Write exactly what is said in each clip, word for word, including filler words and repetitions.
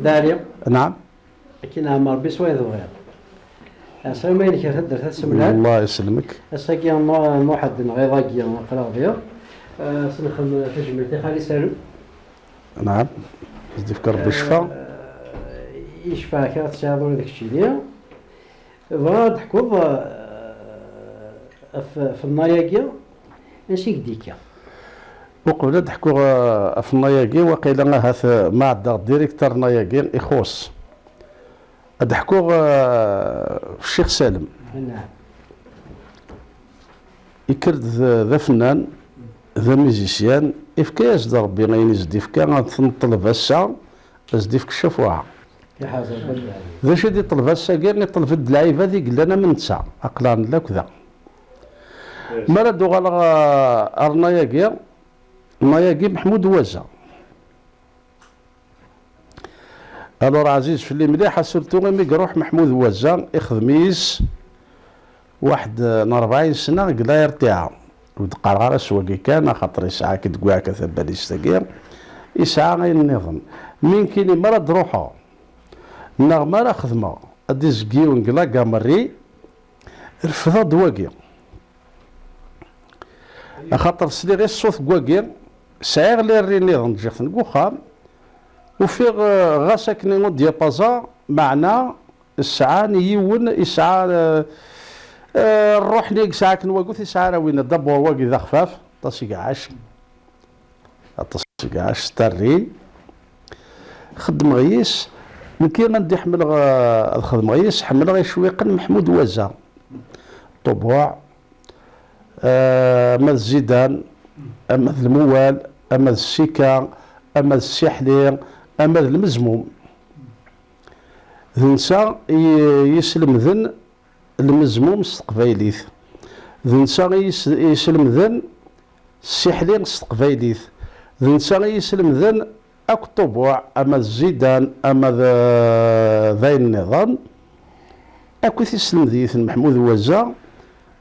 Dali. Naam. Akken ɛmer bi swayed bɣiɣ. Asawma inek ar taddart At Semlal. Allah yesselmek. Ass-agi Mu-, Muḥend neɣ iḍ-agi aql-aɣ diɣ. Eh, s nexdem tajmilt i Xali Salum. Naam. Ad s-d-ifk Rebbi ccfa. Eh, yecfa-k ad tesɛiḍ ula d keččini. Bɣiɣ ad d-teḥkuḍ, eh, ɣef, ɣef nnay-agi, ansi i k-d-yekka? Uqbel ad d-ḥkuɣ, eh, ɣef nnay-agi, waqila ahat, eh, ma ɛeddaɣ directeur nnay-agi, ixuṣ. Ad d-ḥkuɣ, eh, ɣef Ccix Salem. Anɛam. Ikker-d d, d afennan, d amizisyan, ifka-yas-d Rebbi ayen i s-d-ifka, ad t-neṭleb ass-a, ad s-d-ifk ccafuɛa. Iḥaz Rebbi. D acu i d-iṭleb ass-agi? Iṭleb-d lɛibad i yellan am netta, aql-aɣ nella akk da. Mi ara d-uɣaleɣ, eh, ar nnay-agi, nnay-agi Meḥmud Waza. Alors ɛziz fell-i mliḥ, surtout imi iruḥ Meḥmud Waza, ixdem yis waḥed n rebɛin sna deg la R T A. Ur d-qqareɣ ara s wagi kan, axaṭer yesɛa-k deg uɛka tabalizt-agi, yesɛa ayen nniḍen. Mi nekkini mi ara d-ruḥeɣ, neɣ mi ara xedmeɣ ad d-izegg yiwen deg la gamerie, refdeɣ-d wagi. Axaṭer sliɣ i ṣṣut n wagi, sɛiɣ les ris nniḍen ǧǧiɣ-ten deg uxxam, ufiɣ, eh, ɣas akken ur d-yapaẓa, meɛna sɛan yiwen, yesɛa, eh, eh, ṛṛuḥ-nni i yesɛa akken wagut, yesɛa ara winna, d'abord wagi d axfaf, aṭas i iɛac, aṭas i iɛac, s tarri. Xeddmeɣ yis, nekki anda i ḥemmleɣ, eh, ad xedmeɣ yis, ḥemmleɣ icwiqen Meḥmud Waza, Ṭubuɛ, eh, ama d Zidan, ama d Lmuwal, ama d Sika, ama d Siḥli, ama d Lmezmum. D netta i, i yeslemden Lmezmum s teqbaylit. D netta i yis-, i yeslemden Siḥli s teqbaylit. D netta i yeslemden akk Ṭubuɛ, ama d Zidan, ama d, d ayen nniḍen. Akk i t-yeslemd yiten Meḥmud Waza.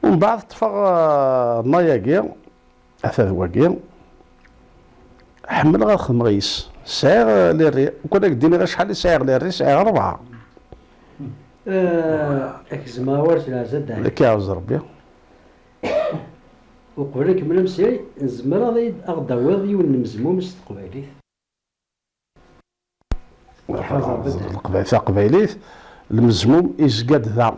Umbeɛd ṭṭfeɣ, eh, nnay-agi, ata d wagi. Ḥemmleɣ ad xedmeɣ yis. Sɛiɣ, eh, les ris. Ukan ad k-d-iniɣ acḥal i sɛiɣ les ris, sɛiɣ rebɛa. Eh, ad k-zemreɣ war s leɛza ddaɛi. Ad k-iɛawez Rebbi. Uqbel ad nkemmel amsay, nezmer ad yi-d-, ad ɣ-d-tawiḍ yiwen n umezmum s teqbaylit? Leqbaylit taqbaylit, Lmezmum izga-d da.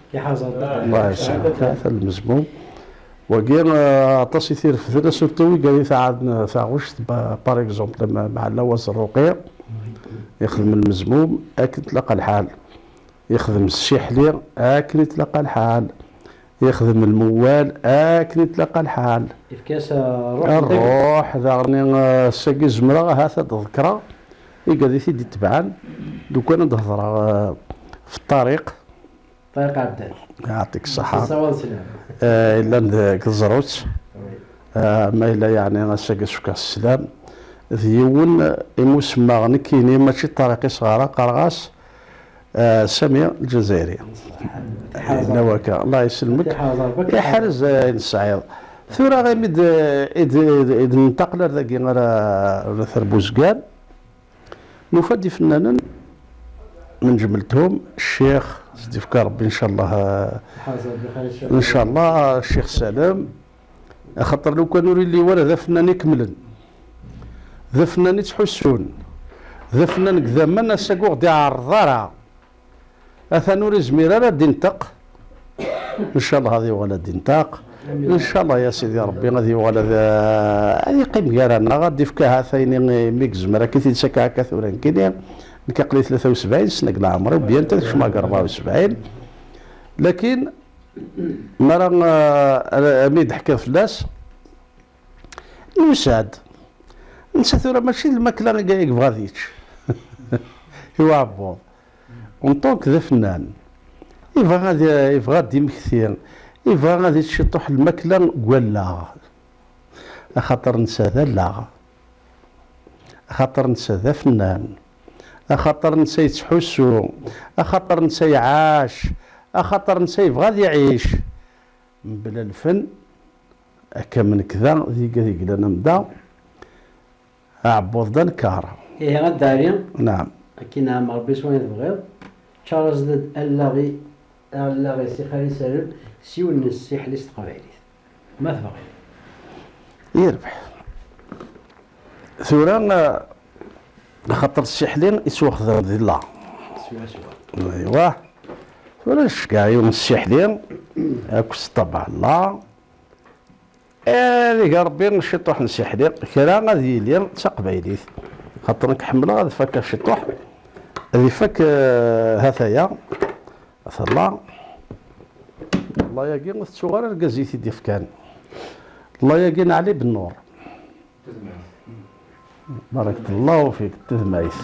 Iḥaz Rebbi. Allah yesɛa ata lmezmum. Wagi, eh, aṭas i t-irefden, surtout wigad i t-iɛaden taɣect, ba-, par exemple, ma-, Mɛella Wazerruqi, ixdem lmezmum akken tlaq lḥal. Ixdem Siḥli akken i tlaq lḥal. Ixdem Lmuwal akken i tlaq lḥal. Ifka-as, eh, ṛṛuḥ n tagdurt. Ṛṛuḥ, daɣen, eh, ass-agi zemreɣ ahat ad d-ḍekreɣ igad i t-id-itebɛen, lukan ad d-hedreɣ, eh, f ṭṭariq. Ṭariq Ɛebdan. Yeɛṭik ṣṣeḥḥa. Nessawaḍ sslam. Eh, yellan deg Teẓrut. Oui. Eh, ma yella yeɛni ass-agi sufkeɣ sslam. D yiwen imusemma nekkini, mačči ṭṭariq i sɣara, qqareɣ-as, eh, Sami Lǧezayri. Yenna waka, Allah yesselmek. Iḥrez ayen tesɛiḍ. Tura imi d, i d, i d, i d-nentaqel ar dagi, ara, ara Tarbuzgan. Nufa-d ifennanen, من جملتهم الشيخ, s-d-ifka Rebbi, ncallah, ncallah, Ccix Salem, axaṭer lukan ur illi wara d afennan ikemlen, d afennan ittḥussun, d afennan deg daman, ass-agi ur ɣ-d-iɛerreḍ ara. Atan ur izmir ara ad d-inṭeq. Ncallah ad yuɣal ad d-inṭeq. Ncallah ya Sidi Ṛebbi ad yuɣal ad, ad yeqqim gar-aneɣ, ad d-ifk ahat ayen i mi yezmer akka i t-id-sakka akka tura nekkini. Nekk aql-i tlata u sebɛin sna deg leɛmer-iw, bientôt ad kecmeɣ deg rebɛa u sebɛin. Lakin mi ara, eh, ara, mi d-ḥkiɣ fell-as, nusa-d. Netta tura mačči d lmakla i yebɣa ad yečč i uɛebbuḍ. En tant que d afennan, yebɣa ad, yebɣa ad d-imekti, yebɣa ad yečč ciṭuḥ lmakla n wallaɣ. Axaṭer netta d allaɣ, axaṭer netta d afennan, axaṭer netta yettḥussu, axaṭer netta iɛac, axaṭer netta yebɣa ad iɛic. Mebla lfen, akka am nekk da, d igad yeglan am da, aɛebbuḍ d anekar. Ihi a Dda Ɛli, naɛam, akken ɛam Ṛebbi s wayen tebɣiḍ, ččar-as-d allaɣ-i, allaɣ-is i Xali Salem s yiwen n ssiḥli s teqbaylit, ma tebɣiḍ. Yerbeḥ. Tura, eh, axaṭer ssiḥli yettwaxdam di lla. Swaswa. Aywa. Tura nceggeɛ yiwen n ssiḥli akked ṭṭabeɛ lla. Ad ig Ṛebbi ciṭuḥ n ssiḥli, kra ad yili d taqbaylit. Xaṭer nekk ḥemmleɣ ad fakkeɣ ciṭuḥ. Ad ifak, eh, hataya. Ṭṭabeɛ lla. Lla-agi ur tettuɣ ara argaz i t-id-ifkan. Lla-agi n Ɛli Ben Nur. Barakallahu fik, tedmayt.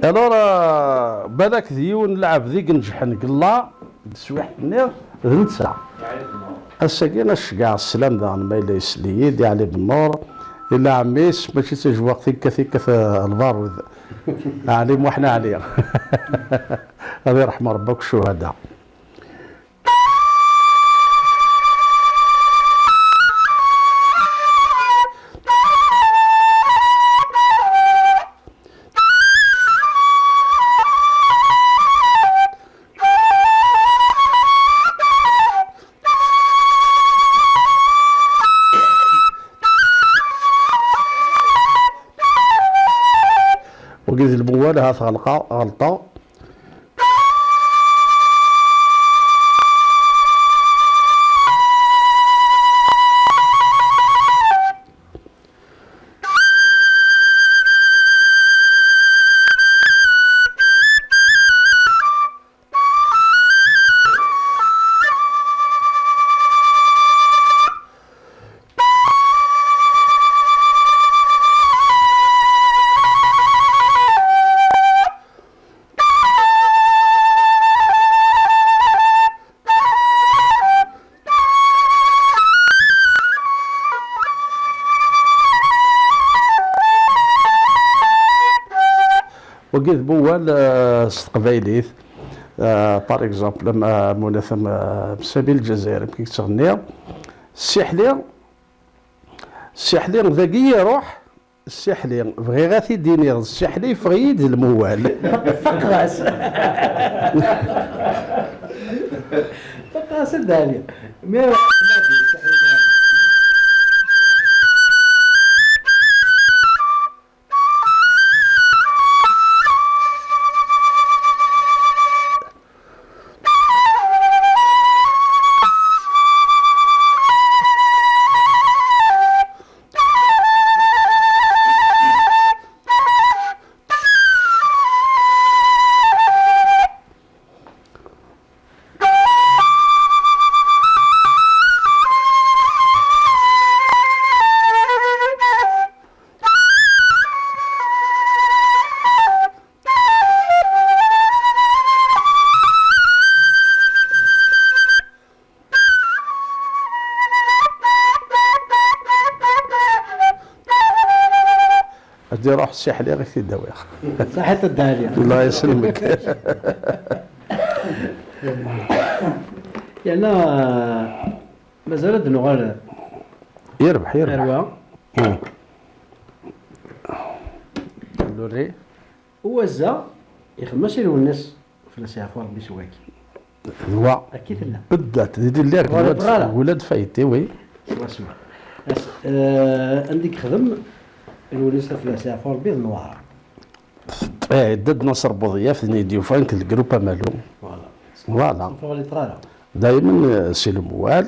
Alors, euh, balak d yiwen n lɛebd i ineǧḥen deg lla, deg teswiḥt-nni, d netta. Ass-agi, ad ceggɛeɣ sslam daɣen, ma yella yesli-yi-d, i Ɛli Ben Nur, yella ɛemmi-s, mačči d tajewwaqt i yekkat, yekkat, euh, lbarud. Ɛli Muḥ Ɛli. Ad iṛḥem Ṛebbi akk ccuhada. Wagi d lmuwal, ahat ɣelqeɣ, ɣelṭeɣ. Wagi d Muwal, eh, s teqbaylit. Eh, par exemple, am, eh, Munat, am, eh, Sabi Lezzayer, amek i yettɣenni. Ssiḥli, ssiḥli dagi iruḥ, ssiḥli, bɣiɣ ad t-id-iniɣ, ssiḥli yeffeɣ-iyi-d d Lmuwal. Faqeɣ-as. Faqeɣ-as a Dda Ɛli. Mi ara Ad iruḥ ssiḥli i t-id-awiɣ. Saḥit a Dda Ɛli. Allah yesselmek. Yerna, mazal ad nuɣal. Yerbeḥ, yerbeḥ. Ar wa. Hmm. Luri. Uwazza, ixdem-as i Lwennas, fell-as yeɛfu Ṛebbi s waki. D wa. Akka i tella. Beddat, di lilli ar Ur iḍerru ara. Gulad fayti, wi. Swaswa. As-, eh, anda i yexdem Lwennas, fell-as yeɛfu Ṛebbi, d Newhara. Eh, Dda Naṣer Buḍyaf, d nidi yufan, nekk d grupp amalu. Voilà. Voilà. Ur ɣliṭ ara. Daymen, eh, si lemwal.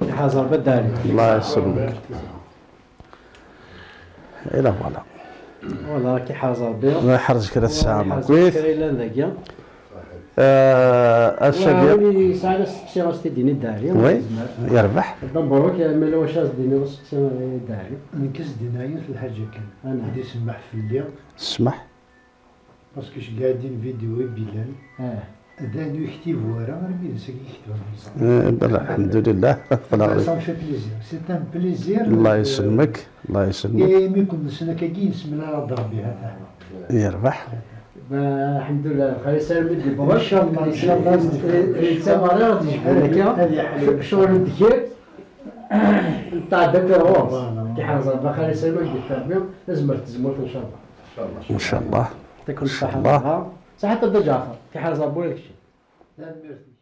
Iḥaz Rebbi a Dda Ɛli. Allah yesselmek. Et là, voilà. Voilà, k-iḥaz Rebbi. Yeḥrez kra tesɛa. Yeḥrez kra yellan dagi. Euh, ass-agi. Win yesɛan asteqsi, ad s-t-id-yini Dda Ɛli. Oui, yerbeḥ. Dda Mbaruk, ma yella wacu ad s-d-tiniḍ asteqsi i Dda Ɛli? Nekk ad s-d-iniɣ yiwet n lḥaǧa kan. Ad isemmeḥ fell-i. Ssmaḥ. Parce que ceggeɛ din vidéo i Bilal. Ah. D ayen ur yektibu ara, armi d ass-agi i ketbeɣ. Eh, ben, alḥemdulillah. Ça me fait plaisir. C'est un plaisir. Allah yesselmek, Allah yesselmek. Et mi ken-nessen akkagi, yessemlal-aɣ-d Rebbi, ha-t-a. Yerbeḥ. Ben, alḥemdulillah, xali Sami d-yewweḍ. Inchallah, inchallah. Yettaɣer ara d-yejbun akka. Ad yeḥlu. Ccɣel n deffir. Nteɛdda ɣur-s. Voilà. Tiḥerẓ Rebbi, xali Sami d-yeffer Rebbi, tezmer tezmert, inchallah. Inchallah. Ncallah. Ncallah. Saḥit a Dda Ǧaɛfar, tiḥerẓ Rebbi ula d kečči. Tanemmirt.